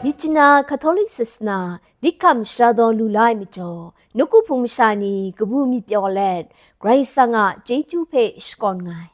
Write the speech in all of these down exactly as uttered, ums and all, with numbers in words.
Myitkyina Catholic sasana, Lit hkam sara daw lu la ai majaw, nawku hpung masha ni kabu myit pyaw let, Karai Kasang a chyeju hpe shakawn nga ai.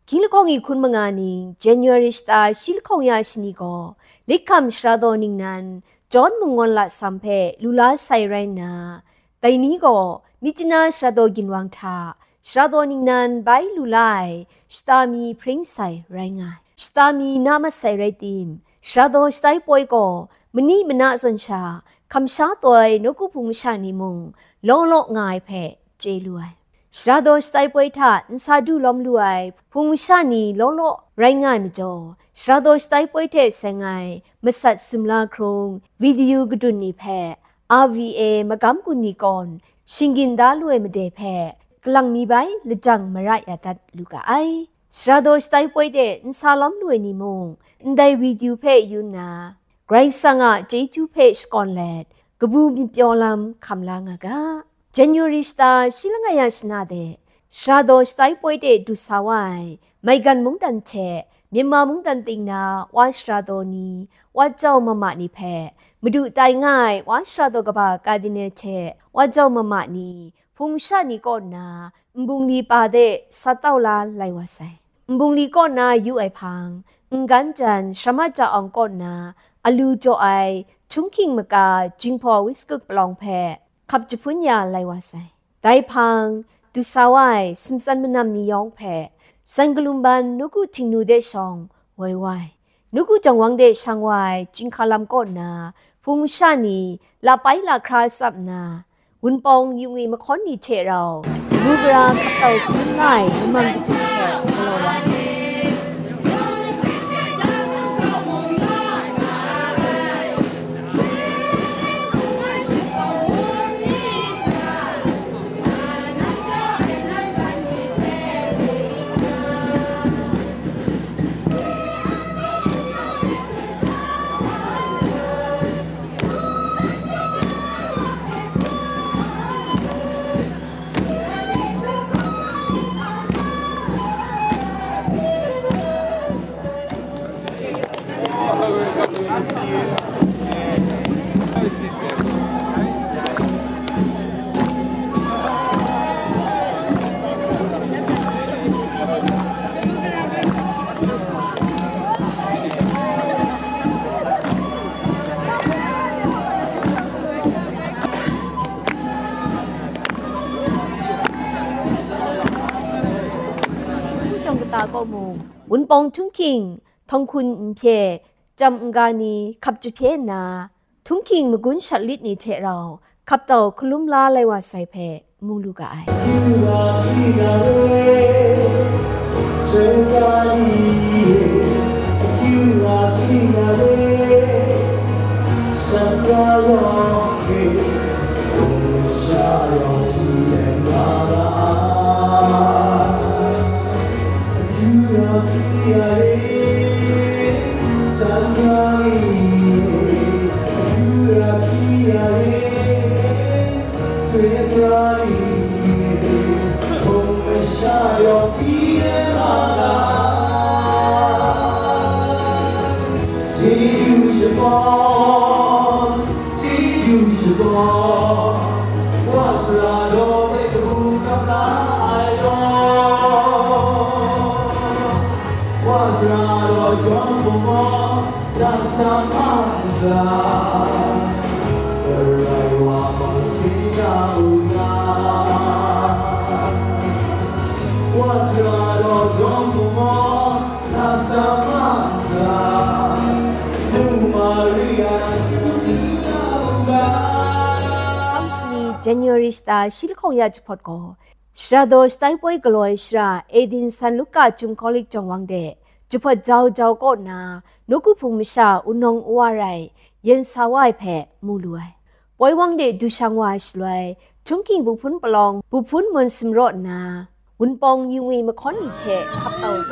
Hkying lahkawng ni hkun manga ning, January shata shi lahkawng ya shani gaw, Lit hkam sara daw ningnan, John Mungwan Lasam hpe lu la sai rai nna, dai ni gaw, Myitkyina sara daw ginwang hta, sara daw ningnan bai lu la ai, shata mi hpring sai rai nga ai. Shata mi na mat sai rai tim, sara daw shatai poi gaw, mani mana zawn sha, hkam sha taw ai nawku hpung masha ni mung, law law nga ai hpe chye lu ai. Sara daw shatai poi hta nsa du lawm lu ai hpung masha ni law law rai nga ai majaw, sara daw shatai poi hte seng ai masat sumla hkrung, video kadun ni hpe, R V A magam gun ni kawn, shinggyin da lu ai made hpe, kalang mi bai lajang mara ya dat lu ga ai. Sara daw shatai poi de nsa lawm lu ai ni mung, ndai video hpe yu nna, Karai Kasang a chyeju hpe shakawn let, kabu myit pyaw lam hkam la nga ga. January shata shi langai ya shana de, sara daw shatai poi de du sa wa ai, maigan mungdan hte, Myanmar mungdan ting na wa sara daw ni, wa jau mama ni hpe, madu tai nga ai wa sara daw kaba Cardinal hte, wa jau mama ni, hpung masha ni kaw nna, nbungli pa de sa tau la lai wa sai. Nbungli kaw na yu ai hpang, Ngan jan Sharma Ja Awng kaw nna, alu jaw ai, Chungking maka Jinghpaw Wiskuk palawng hpe, hkap jahpun ya lai wa sai. Dai hpang, du sa wa ai sumtsan manam ni yawng hpe, San Galumban nawku Htingnu de shawng woi wa ai. Nawku Jangwang de shang wa ai chyinghka lam kaw nna, hpung masha ni lapai lahkra tsap nna, Wunpawng yu ngwi mahkawn ni hte rau, mubra hkap tau hkrum nga ai lamang kachyi hpe galaw wa ai. Hpung jawng kata kaw mung, Wunpawng Htunghking, Htawng-hkun Nhpye, Chyam N-ga ni hkap jahpye nna, Htunghking magun shat lit ni hte rau hkap tau hkalum la lai wa sai hpe mu lu ga ai. January shata shi lahkawng ya jahpawt gaw, Sara daw shatai poi galaw ai shara, Eden San Luka Chyum Kawlik Jawng Wang de jahpawt jau jau kaw nna, nawku hpung masha wunawng uwa rai, yen sa wa ai hpe mu lu ai. Poi wang de du shang wa ai shaloi, Chungking Buhpun palawng Buhpun Mun Sumraw nna, Wunpawng Yungwi mahkawn ni hte hkap tau lu.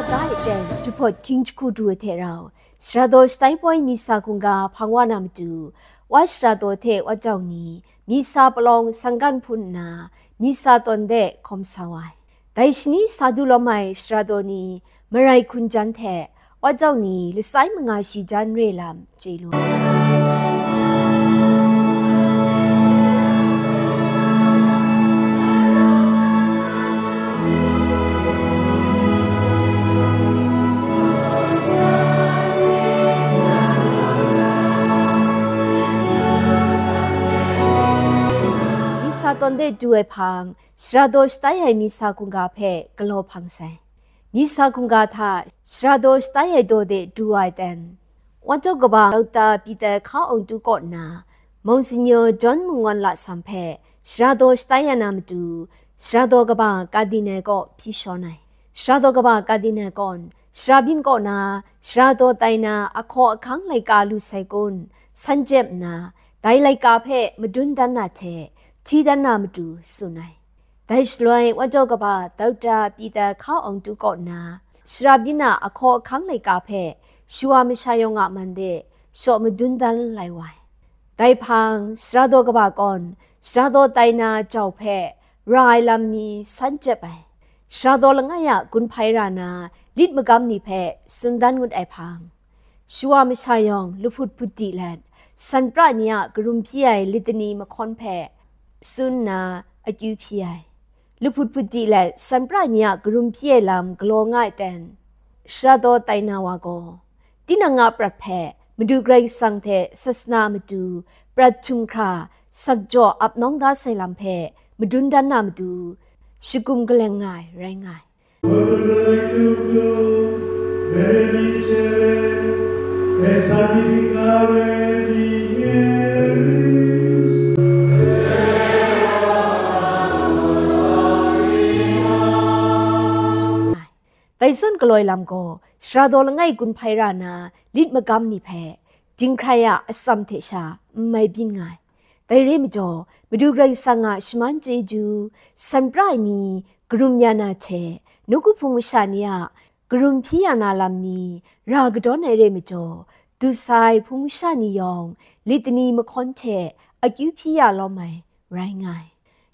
Sara e ten jahpawt hkying jahku du ai hte rau, Sara daw shatai poi misa hkungga hpang wa na matu, wa Sara daw hte wa jau ni, misa palawng sanggan hpun nna, misa tawn de hkawm sa wa ai. Dai shani sa du lawm ai Sara daw ni, marai hkun jan hte, wa jau ni, lasai manga shi jan re lam chye lu ai. Misa tawn de du ai hpang, Sara daw shatai ai misa hkungga hpe galaw hpang sai. Misa hkungga hta Sara daw shatai ai daw de du ai ten, Wanchyaw kaba Dokta Pita Hka Awng Tu kaw nna, Monsignor John Mungwan Lasam hpe Sara daw shatai ya na matu, Sara daw kaba Cardinal kaw hpyi shawn ai. Sara daw kaba Cardinal kaw, Sara byin kaw na, Sara daw tai na ahkaw ahkang laika lu sai kun, san jep nna, dai laika hpe madun dan na hte, hti dan na matu tsun ai. Dai shaloi, Wanchyaw kaba Dokta Pita Hka Awng Tu kaw nna, Sara byin a ahkaw ahkang laika hpe shawa masha yawng a man de shaw madun dan lai wa ai. Dai hpang, Sara daw kaba kaw, Sara daw tai na jau hpe ra ai lam ni san jep ai. Sara daw langai a gun hpai ra na lit magam ni hpe tsun dan ngut ai hpang, shawa masha yawng lahput hput di let, san pra ni a karum hpyi ai litani mahkawn hpe tsun nna akyu hpyi ai. Lahput hput di let, san pra ni a karum hpyi ai lam galaw nga ai ten, Sara daw tai na wa gaw, tinang a prat hpe Madu Karai Kasang hte sasana matu prat htum hkra sakjaw ap nawng da sai lam hpe madun dan na matu, shagum kaleng nga ai rai nga ai. Dai zawn galoi lam gaw, Sara daw langai gun hpai ra na lit magam ni hpe, dinghkrai a atsam hte sha n mai byin nga ai. Dai re majaw, Madu Karai Kasang a shaman chyeju, san pra ai ni karum ya na hte, nawku hpung masha ni a karum hpyi ya na lam ni ra kadawn ai re majaw, du sa ai hpung masha ni yawng, litani mahkawn hte akyu hpyi ya lawm ai rai nga ai.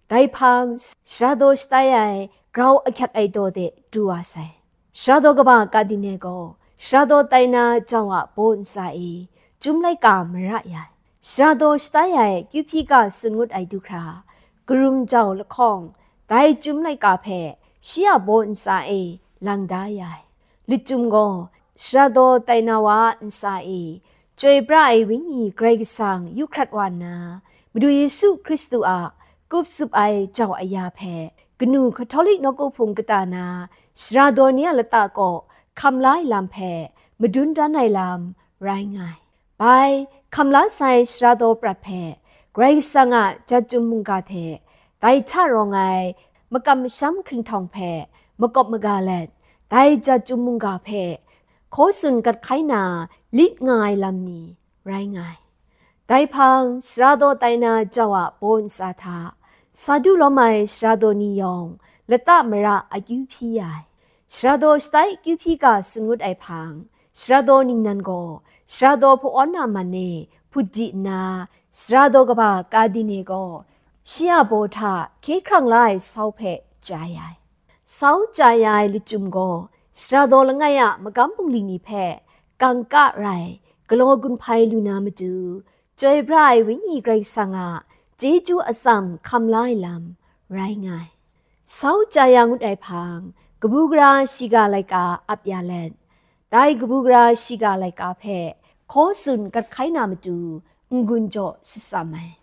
Dai hpang, Sara daw shatai ai grau ahkyep ai daw de du wa sai. Sara daw kaba Cardinal gaw, Sara daw tai na jau a baw ntsa e, Chyum laika mara ya ai. Sara daw shatai ai kyu hpyi ga tsun ngut ai du hkra, karum jau lahkawng, dai Chyum laika hpe shi a baw ntsa e lang da ya ai. Lachyum gaw, Sara daw tai na wa a ntsa e, Chyoi pra ai Wenyi Karai Kasang yu hkrat wa nna, Madu Yesu Hkristu a kup tsup ai jau aya hpe, kanu Hkatolik nawku hpung kata na sara daw ni a lata kaw hkam la ai lam hpe madun dan ai lam rai nga ai. Bai, hkam la sai sara daw prat hpe, Karai Kasang a jat chyum mungga hte dai hta rawng ai makam masham hkringhtawng hpe makawp maga let, dai jat chyum mungga hpe hkaw tsun gat hkai na lit nga ai lam ni rai nga ai. Dai hpang, sara daw tai na jau a baw ntsa hta, sa du lawm ai sara daw ni yawng, lata mara akyu hpyi ya ai. Sara daw shatai akyu hpyi ga tsun ngut ai hpang, sara daw ningnan gaw, sara daw hpawn a man e hput di nna, sara daw kaba Cardinal gaw, shi a baw hta hkye hkrang la ai sau hpe chya ya ai. Sau chya ya ai lachyum gaw, sara daw langai a magam bungli ni hpe kangka rai, galaw gun hpai lu na matu, chyoi pra ai Wenyi Karai Kasang a chyeju atsam hkam la ai lam rai nga ai. Sau chya ya ngut ai hpang, kabu gara shiga laika ap ya let, dai kabu gara shiga laika hpe hkaw tsun gat hkai na matu n-gun jaw shatsam ai.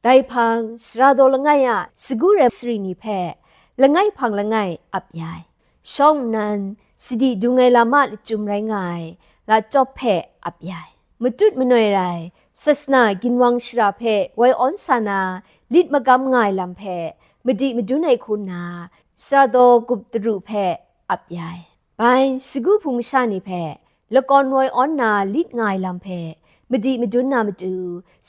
Dai hpang, sara daw langai a sagu rem sari ni hpe langai hpang langai ap ya ai. Shawng nnan, sadi dung ai lam a lachyum rai nga ai lachyawp hpe ap ya ai. Matut manoi rai, sasana ginwang shara hpe woi awn sa na lit magam nga ai lam hpe madi madun ai hku nna, sara daw gup daru hpe ap ya ai. Bai, sagu hpung masha ni hpe lakawn woi awn na lit nga ai lam hpe madi madun na matu,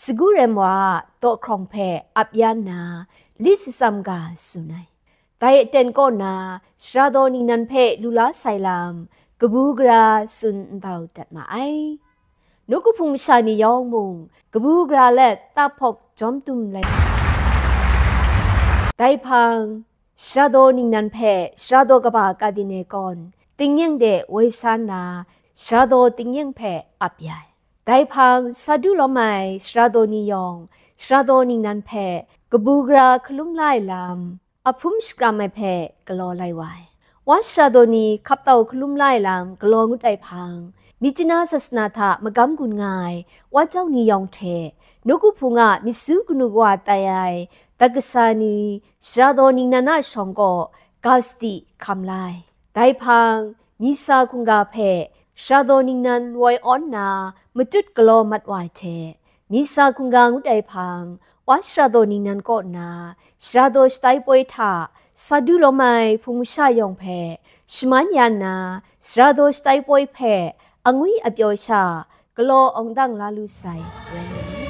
sagu rem wa a dawhkrawng hpe ap ya nna, lit shatsam ga tsun ai. Dai aten kaw na, sara daw ningnan hpe lu la sai lam, kabu gara tsun ndau dat ma ai. Nawku hpung masha ni yawng mung, kabu gara let tahpawk jawm dum lai. Dai hpang, sara daw ningnan hpe sara daw kaba Kardinal kawn, tingnyeng de woi sa nna, sara daw tingnyeng hpe ap ya ai. Dai hpang, sa du lawm ai sara daw ni yawng, sara daw ningnan hpe kabu gara hkalum la ai lam, ahpum shakram ai hpe galaw lai wa ai. Wa sara daw ni hkap tau hkalum la ai lam galaw ngut ai hpang, Myitkyina sasana hta magam gun nga ai wa jau ni yawng hte, nawku hpung a myit su kanu kawa tai ai dat kasa ni, sara daw ningnan a shawng kaw ga sadi hkam la ai. Dai hpang, Misa hkungga hpe sara daw ningnan woi awn nna matut galaw mat wa ai hte, Misa hkungga ngut ai hpang, wa sara daw ningnan kaw nna, sara daw shatai poi hta sa du lawm ai hpung masha yawng hpe shaman ya nna, sara daw shatai poi hpe angwi apyaw sha galaw awng dang la lu sai rai nna,